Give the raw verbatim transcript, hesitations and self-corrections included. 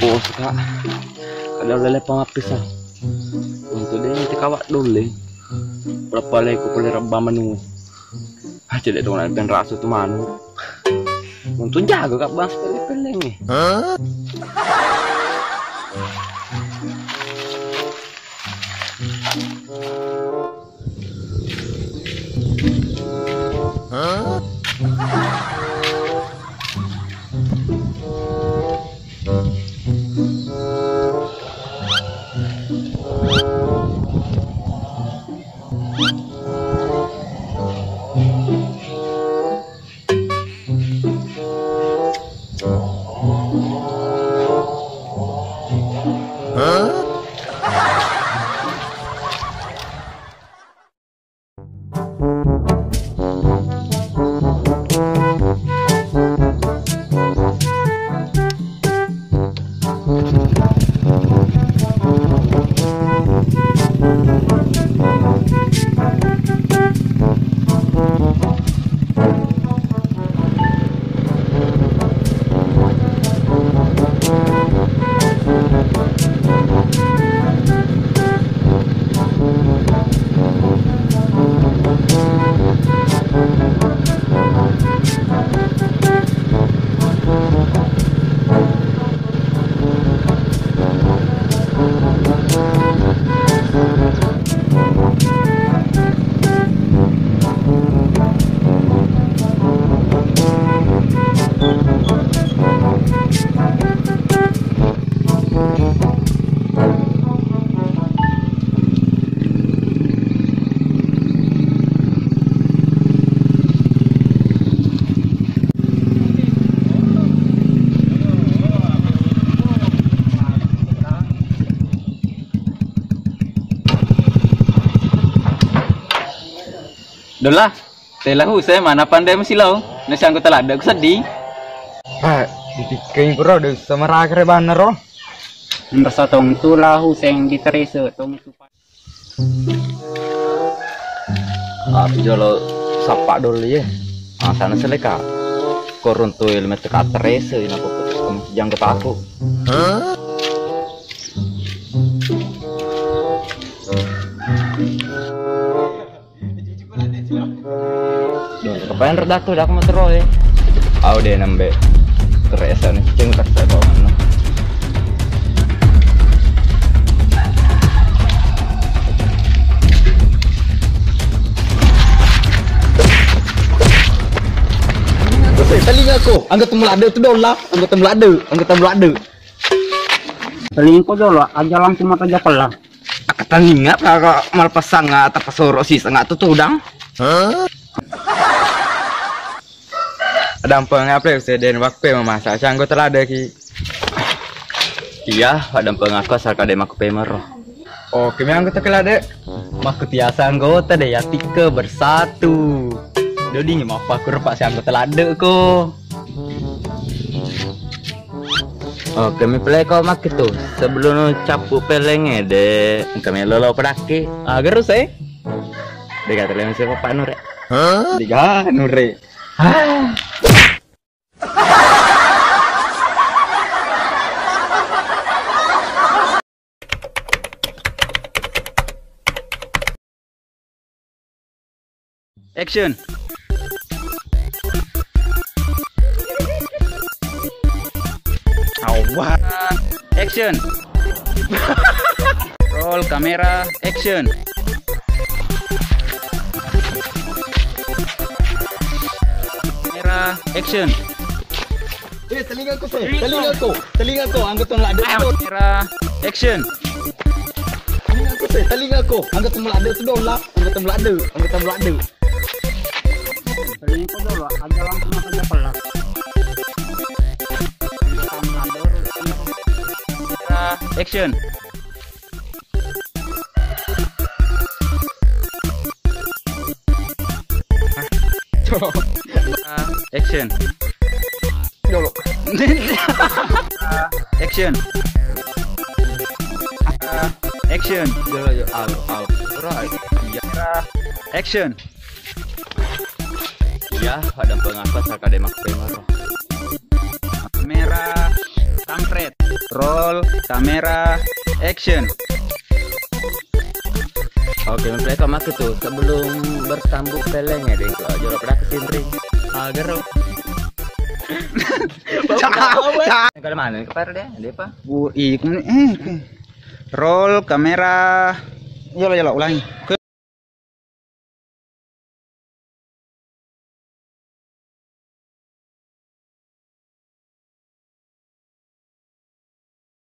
Bos, Kak. Kada lele pamappis, ah. Untuk dia nanti kawak dole. Berapa leko pole rebba manu. Ah, cedek tu nak penrasu tu manu. Untung jago, Kak, bas pele-pele ni. Dolla, tela huse mana pandai musilao, nasi anggota ladde ku seddi. Ha, ditikkeng kuro de ussa marakere banna ro. Nrasa tong tu lahu seng diterese tong tu. Tapi jolo sappa doli ye. Ah, sana seleka. Korun tu ilmu teka terese ina ko janggo taku. Duh, kepenro datu dak motoro e. Au de nembe. Teresa ni cicing tak saya bawa mana. Telingaku, anggota mulade tu dolla, anggota mulade, anggota mulade. Telingaku jolo, aja langsung mata japella. Akkatanninga kaka malpasanga tapasoro sisanga tu tudang. Adampeng apa ya, Ustaz? Den waktu ya memasak, si anggota lada ki. Iya, adampeng aku asal kade maku pemero. Oke, mi anggota kelade. Maku tiasa anggota deh ya, tiga bersatu. Doding mau aku rupa si anggota lade ko. Oke, mi play ko makkitu. Sebelum cappu peleng ede, engka melo lo pedakki. Agar usai. Dega tele mesti papa nure. Dega nure. Action. Awah. Action. Roll kamera, action. Kamera, action. Eh, telingaku, se, telingaku, telingaku, anggota melade. Kamera, action. Telingaku, se, telingaku, anggota melade tu dolla, anggota melade, anggota melade. Telingaku dolla, aja langsung apa aja pelat. Kamera, action. Action. Jolo. Action. Action. Jolo, jolo. Au, au. Ora, iya. Action. Iya, pada pengaku asal kade makku pemero. Merah, kampret. Roll, kamera, action. Oke, mempelai kau makai tuh sebelum bersambung peleng ya, deh. Kalau jorok pada kesinring. Ah, gero. Kalau mana? Kepar deh, dia apa? Gua, ih, kamu, eh, oke. Roll, kamera. Yolo, yolo, ulangi.